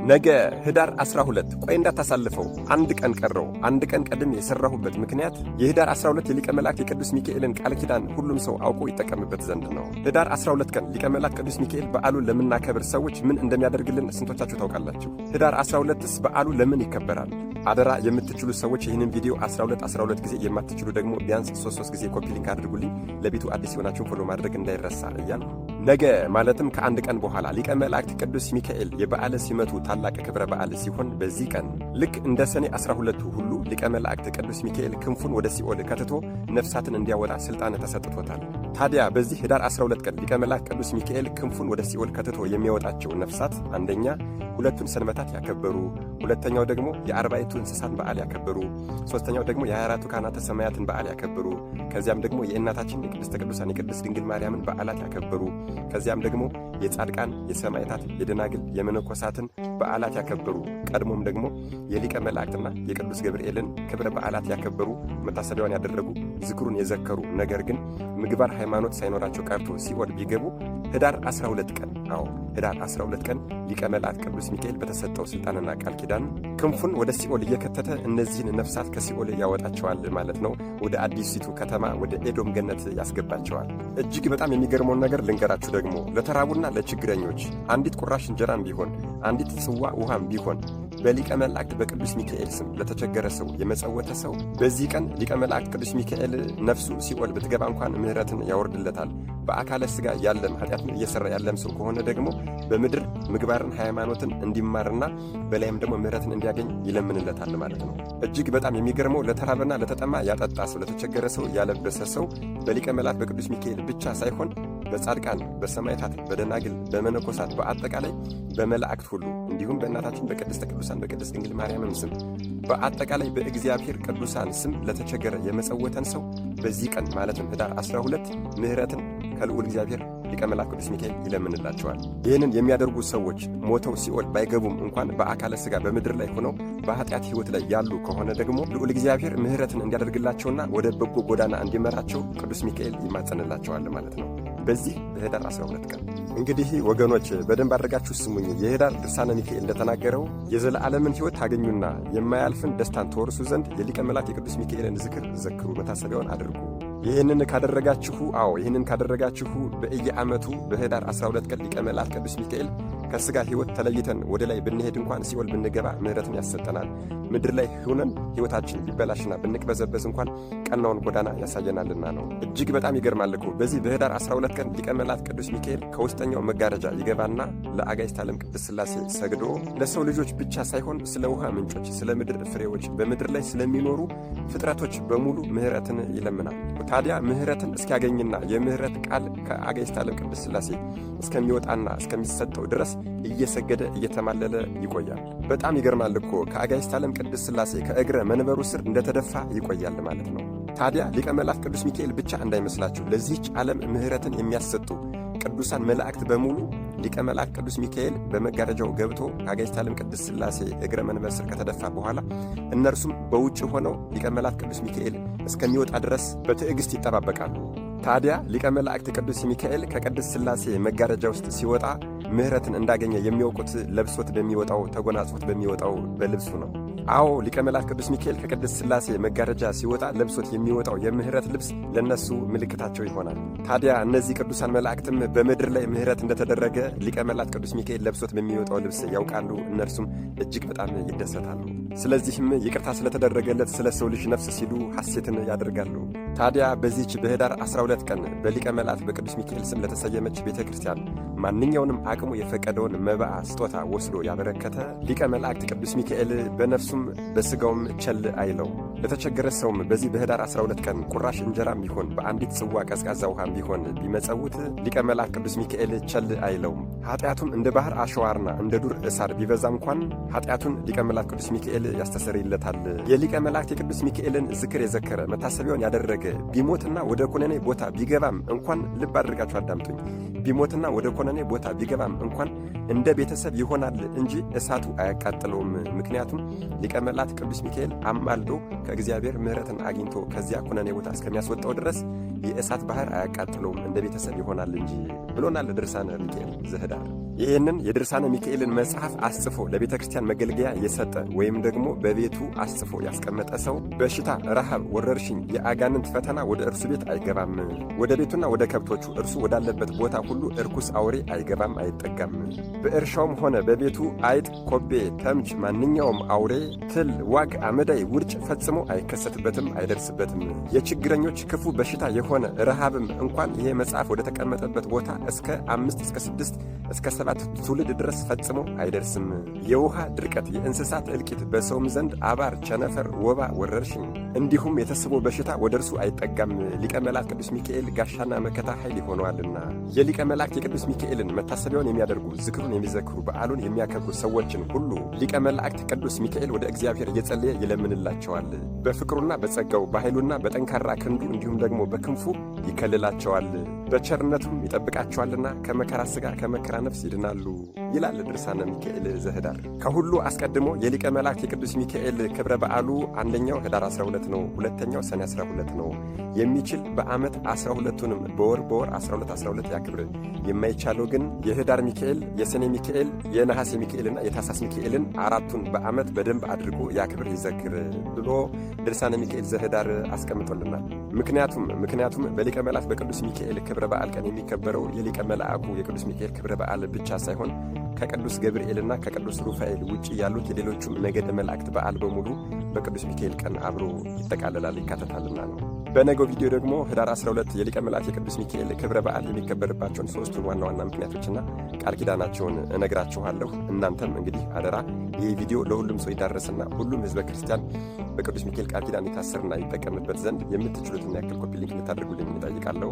ነገ ህዳር 12፣ ቆይ እንዳታሳልፈው፣ አንድ ቀን ቀረው። አንድ ቀን ቀድሜ የሰራሁበት ምክንያት የህዳር 12 የሊቀ መላእክት የቅዱስ ሚካኤልን ቃል ኪዳን ሁሉም ሰው አውቆ ይጠቀምበት ዘንድ ነው። ህዳር 12 ቀን ሊቀ መላእክት ቅዱስ ሚካኤል በዓሉን ለምናከብር ሰዎች ምን እንደሚያደርግልን ስንቶቻችሁ ታውቃላችሁ? ህዳር 12ስ በዓሉ ለምን ይከበራል? አደራ የምትችሉ ሰዎች ይህንን ቪዲዮ 12 12 ጊዜ፣ የማትችሉ ደግሞ ቢያንስ 3 3 ጊዜ copy link አድርጉልኝ። ለቤቱ አዲስ የሆናችሁን follow ማድረግ እንዳይረሳ እያልኩ፣ ነገ ማለትም ከአንድ ቀን በኋላ ሊቀ መላእክት ቅዱስ ሚካኤል የበዓለ ሲመቱ ታላቅ ክብረ በዓል ሲሆን፣ በዚህ ቀን ልክ እንደ ሰኔ 12ቱ ሁሉ ሊቀ መላእክት ቅዱስ ሚካኤል ክንፉን ወደ ሲኦል ከትቶ ነፍሳትን እንዲያወጣ ሥልጣን ተሰጥቶታል። ታዲያ በዚህ ህዳር 12 ቀን ሊቀ መላእክት ቅዱስ ሚካኤል ክንፉን ወደ ሲኦል ከትቶ የሚያወጣቸው ነፍሳት አንደኛ ሁለቱን ሰንበታት ያከበሩ፣ ሁለተኛው ደግሞ የአርባዕቱ እንስሳን በዓል ያከበሩ፣ ሦስተኛው ደግሞ የ24ቱ ካህናተ ሰማያትን በዓል ያከበሩ፣ ከዚያም ደግሞ የእናታችን የቅድስተ ቅዱሳን የቅድስት ድንግል ማርያምን በዓላት ያከበሩ፣ ከዚያም ደግሞ የጻድቃን፣ የሰማዕታት፣ የደናግል፣ የመነኮሳትን በዓላት ያከበሩ፣ ቀድሞም ደግሞ የሊቀ መላእክትና የቅዱስ ገብርኤልን ክብረ በዓላት ያከበሩ፣ መታሰቢያውን ያደረጉ፣ ዝክሩን የዘከሩ፣ ነገር ግን ምግባር ሃይማኖት ሳይኖራቸው ቀርቶ ሲኦል ቢገቡ ህዳር 12 ቀን፣ አዎ ህዳር 12 ቀን ሊቀ መላእክት ቅዱስ ሚካኤል በተሰጠው ሥልጣንና ቃል ኪዳን ክንፉን ወደ ሲኦል እየከተተ እነዚህን ነፍሳት ከሲኦል ያወጣቸዋል ማለት ነው። ወደ አዲሲቱ ከተማ ወደ ኤዶም ገነት ያስገባቸዋል። እጅግ በጣም የሚገርመውን ነገር ልንገራችሁ ደግሞ፣ ለተራቡና ለችግረኞች አንዲት ቁራሽ እንጀራም ቢሆን፣ አንዲት ጽዋ ውሃም ቢሆን በሊቀ መላእክት በቅዱስ ሚካኤል ስም ለተቸገረ ሰው የመጸወተ ሰው በዚህ ቀን ሊቀ መላእክት ቅዱስ ሚካኤል ነፍሱ ሲኦል ብትገባ እንኳን ምሕረትን ያወርድለታል። በአካለ ሥጋ ያለም ኃጢአትን እየሠራ ያለም ሰው ከሆነ ደግሞ በምድር ምግባርን ሃይማኖትን እንዲማርና በላይም ደግሞ ምሕረትን እንዲያገኝ ይለምንለታል ማለት ነው። እጅግ በጣም የሚገርመው ለተራበና ለተጠማ ያጠጣ ሰው፣ ለተቸገረ ሰው ያለበሰ ሰው በሊቀ መላእክት በቅዱስ ሚካኤል ብቻ ሳይሆን በጻድቃን፣ በሰማዕታት፣ በደናግል፣ በመነኮሳት፣ በአጠቃላይ በመላእክት ሁሉ፣ እንዲሁም በእናታችን በቅድስተ ቅዱሳን በቅድስት ድንግል ማርያምም ስም፣ በአጠቃላይ በእግዚአብሔር ቅዱሳን ስም ለተቸገረ የመጸወተን ሰው በዚህ ቀን ማለትም ህዳር 12 ምሕረትን ከልዑል እግዚአብሔር ሊቀ መላእክት ቅዱስ ሚካኤል ይለምንላቸዋል። ይህንን የሚያደርጉ ሰዎች ሞተው ሲኦል ባይገቡም እንኳን በአካለ ሥጋ በምድር ላይ ሆነው በኃጢአት ሕይወት ላይ ያሉ ከሆነ ደግሞ ልዑል እግዚአብሔር ምሕረትን እንዲያደርግላቸውና ወደ በጎ ጎዳና እንዲመራቸው ቅዱስ ሚካኤል ይማጸንላቸዋል ማለት ነው። በዚህ በህዳር 12 ቀን እንግዲህ ወገኖች በደንብ አድርጋችሁ ስሙኝ። የህዳር ድርሳነ ሚካኤል እንደተናገረው የዘላለምን ሕይወት ታገኙና የማያልፍን ደስታን ትወርሱ ዘንድ የሊቀ መላእክት የቅዱስ ሚካኤልን ዝክር ዘክሩ፣ መታሰቢያውን አድርጉ። ይህንን ካደረጋችሁ፣ አዎ ይህንን ካደረጋችሁ በየዓመቱ በህዳር 12 ቀን ሊቀ መላእክት ቅዱስ ሚካኤል ከሥጋ ሕይወት ተለይተን ወደ ላይ ብንሄድ እንኳን፣ ሲኦል ብንገባ ምሕረትን ያሰጠናል። ምድር ላይ ሆነን ሕይወታችን ቢበላሽና ብንቅበዘበዝ እንኳን ቀናውን ጎዳና ያሳየናልና ነው። እጅግ በጣም ይገርማል እኮ፣ በዚህ በህዳር 12 ቀን ሊቀ መላእክት ቅዱስ ሚካኤል ከውስጠኛው መጋረጃ ይገባና ለአጋዕዝተ ዓለም ቅድስት ሥላሴ ሰግዶ ለሰው ልጆች ብቻ ሳይሆን ስለ ውሃ ምንጮች፣ ስለ ምድር ፍሬዎች፣ በምድር ላይ ስለሚኖሩ ፍጥረቶች በሙሉ ምሕረትን ይለምናል። ታዲያ ምሕረትን እስኪያገኝና የምሕረት ቃል ከአጋዕዝተ ዓለም ቅድስት ሥላሴ እስከሚወጣና እስከሚሰጠው ድረስ እየሰገደ እየተማለለ ይቆያል። በጣም ይገርማል እኮ፣ ከአጋዕዝተ ዓለም ቅድስት ሥላሴ ከእግረ መንበሩ ስር እንደተደፋ ይቆያል ማለት ነው። ታዲያ ሊቀ መላእክት ቅዱስ ሚካኤል ብቻ እንዳይመስላችሁ፣ ለዚህች ዓለም ምሕረትን የሚያሰጡ ቅዱሳን መላእክት በሙሉ ሊቀ መላእክት ቅዱስ ሚካኤል በመጋረጃው ገብቶ ከአጋዕዝተ ዓለም ቅድስት ሥላሴ እግረ መንበር ስር ከተደፋ በኋላ እነርሱም በውጭ ሆነው ሊቀ መላእክት ቅዱስ ሚካኤል እስከሚወጣ ድረስ በትዕግሥት ይጠባበቃሉ። ታዲያ ሊቀ መላእክት ቅዱስ ሚካኤል ከቅድስት ሥላሴ መጋረጃ ውስጥ ሲወጣ ምሕረትን እንዳገኘ የሚያውቁት ለብሶት በሚወጣው፣ ተጎናጽፎት በሚወጣው በልብሱ ነው። አዎ ሊቀ መላእክት ቅዱስ ሚካኤል ከቅድስት ሥላሴ መጋረጃ ሲወጣ ለብሶት የሚወጣው የምሕረት ልብስ ለነሱ ምልክታቸው ይሆናል። ታዲያ እነዚህ ቅዱሳን መላእክትም በምድር ላይ ምሕረት እንደተደረገ ሊቀ መላእክት ቅዱስ ሚካኤል ለብሶት በሚወጣው ልብስ ያውቃሉ። እነርሱም እጅግ በጣም ይደሰታሉ። ስለዚህም ይቅርታ ስለተደረገለት ስለ ሰው ልጅ ነፍስ ሲሉ ሐሴትን ያደርጋሉ። ታዲያ በዚህች በኅዳር 12 ቀን በሊቀ መላእክት በቅዱስ ሚካኤል ስም ለተሰየመች ቤተ ክርስቲያን ማንኛውንም አቅሙ የፈቀደውን መባዓ ስጦታ ወስዶ ያበረከተ ሊቀ መላእክት ቅዱስ ሚካኤል በነፍሱም በሥጋውም ቸል አይለው። ለተቸገረ ሰውም በዚህ በኅዳር 12 ቀን ቁራሽ እንጀራም ቢሆን፣ በአንዲት ጽዋ ቀዝቃዛ ውሃም ቢሆን ቢመጸውት ሊቀ መላእክት ቅዱስ ሚካኤል ቸል አይለውም። ኃጢአቱም እንደ ባሕር አሸዋርና እንደ ዱር እሳር ቢበዛ እንኳን ኃጢአቱን ሊቀ መላእክት ቅዱስ ሚካኤል ያስተሰርይለታል። የሊቀ መላእክት የቅዱስ ሚካኤልን ዝክር የዘከረ፣ መታሰቢያውን ያደረገ ቢሞትና ወደ ኩነኔ ቦታ ቢገባም እንኳን፣ ልብ አድርጋችሁ አዳምጡኝ፣ ቢሞትና ወደ ኩነኔ ቦታ ቢገባም እንኳን እንደ ቤተሰብ ይሆናል እንጂ እሳቱ አያቃጥለውም። ምክንያቱም ሊቀ መላእክት ቅዱስ ሚካኤል አማልዶ ከእግዚአብሔር ምሕረትን አግኝቶ ከዚያ ኩነኔ ቦታ እስከሚያስወጣው ድረስ የእሳት ባህር አያቃጥለውም፣ እንደ ቤተሰብ ይሆናል እንጂ ብሎናል ድርሳነ ሚካኤል ዘኅዳር። ይህንን የድርሳነ ሚካኤልን መጽሐፍ አስጽፎ ለቤተ ክርስቲያን መገልገያ የሰጠ ወይም ደግሞ በቤቱ አስጽፎ ያስቀመጠ ሰው በሽታ፣ ረሃብ፣ ወረርሽኝ፣ የአጋንንት ፈተና ወደ እርሱ ቤት አይገባም። ወደ ቤቱና ወደ ከብቶቹ እርሱ ወዳለበት ቦታ ሁሉ እርኩስ አውሬ አይገባም፣ አይጠጋም። በእርሻውም ሆነ በቤቱ አይጥ፣ ኮቤ፣ ተምች፣ ማንኛውም አውሬ፣ ትል፣ ዋግ፣ አመዳይ፣ ውርጭ ፈጽሞ አይከሰትበትም፣ አይደርስበትም። የችግረኞች ክፉ በሽታ የሆነ ረሃብም እንኳን ይሄ መጽሐፍ ወደ ተቀመጠበት ቦታ እስከ 5 እስከ 6 እስከ 7 ትውልድ ድረስ ፈጽሞ አይደርስም። የውሃ ድርቀት፣ የእንስሳት እልቂት፣ በሰውም ዘንድ አባር፣ ቸነፈር፣ ወባ፣ ወረርሽኝ እንዲሁም የተስቦ በሽታ ወደ እርሱ አይጠጋም። ሊቀ መላእክት ቅዱስ ሚካኤል ጋሻና መከታ ኃይል ይሆነዋልና። የሊቀ መላእክት የቅዱስ ሚካኤልን መታሰቢያውን የሚያደርጉ፣ ዝክሩን የሚዘክሩ፣ በዓሉን የሚያከብሩ ሰዎችን ሁሉ ሊቀ መላእክት ቅዱስ ሚካኤል ወደ እግዚአብሔር እየጸለየ ይለምንላቸዋል። በፍቅሩና በጸጋው፣ በኃይሉና በጠንካራ ክንዱ እንዲሁም ደግሞ በክንፉ ይከልላቸዋል። በቸርነቱም ይጠብቃቸዋልና ከመከራ ሥጋ ከመከራ ነፍስ ይድናሉ ይላል ድርሳነ ሚካኤል ዘህዳር። ከሁሉ አስቀድሞ የሊቀ መላእክት የቅዱስ ሚካኤል ክብረ በዓሉ አንደኛው ህዳር 12 ነው። ሁለተኛው ሰኔ 12 ነው። የሚችል በዓመት 12ቱንም በወር በወር 12 12 ያክብር። የማይቻለው ግን የህዳር ሚካኤል፣ የሰኔ ሚካኤል፣ የነሐሴ ሚካኤልና የታኅሳስ ሚካኤልን አራቱን በዓመት በደንብ አድርጎ ያክብር፣ ይዘክር ብሎ ድርሳነ ሚካኤል ዘህዳር አስቀምጦልናል። ምክንያቱም በሊቀ መላእክት በቅዱስ ሚካኤል ክብረ በዓል ቀን የሚከበረው የሊቀ መልአኩ የቅዱስ ሚካኤል ክብረ በዓል ብቻ ሳይሆን ከቅዱስ ገብርኤልና ከቅዱስ ሩፋኤል ውጭ ያሉት የሌሎቹም ነገደ መላእክት በዓል በሙሉ በቅዱስ ሚካኤል ቀን አብሮ ይጠቃለላል፣ ይካተታልና ነው። በነገው ቪዲዮ ደግሞ ህዳር 12 የሊቀ መላእክት የቅዱስ ሚካኤል ክብረ በዓል የሚከበርባቸውን ሶስቱን ዋና ዋና ምክንያቶችና ቃል ኪዳናቸውን እነግራችኋለሁ። እናንተም እንግዲህ አደራ ይህ ቪዲዮ ለሁሉም ሰው ይዳረስና ሁሉም ህዝበ ክርስቲያን በቅዱስ ሚካኤል ቃል ኪዳን ይታሰርና ይጠቀምበት ዘንድ የምትችሉትን ያክል copy link እንድታደርጉልኝ እጠይቃለሁ።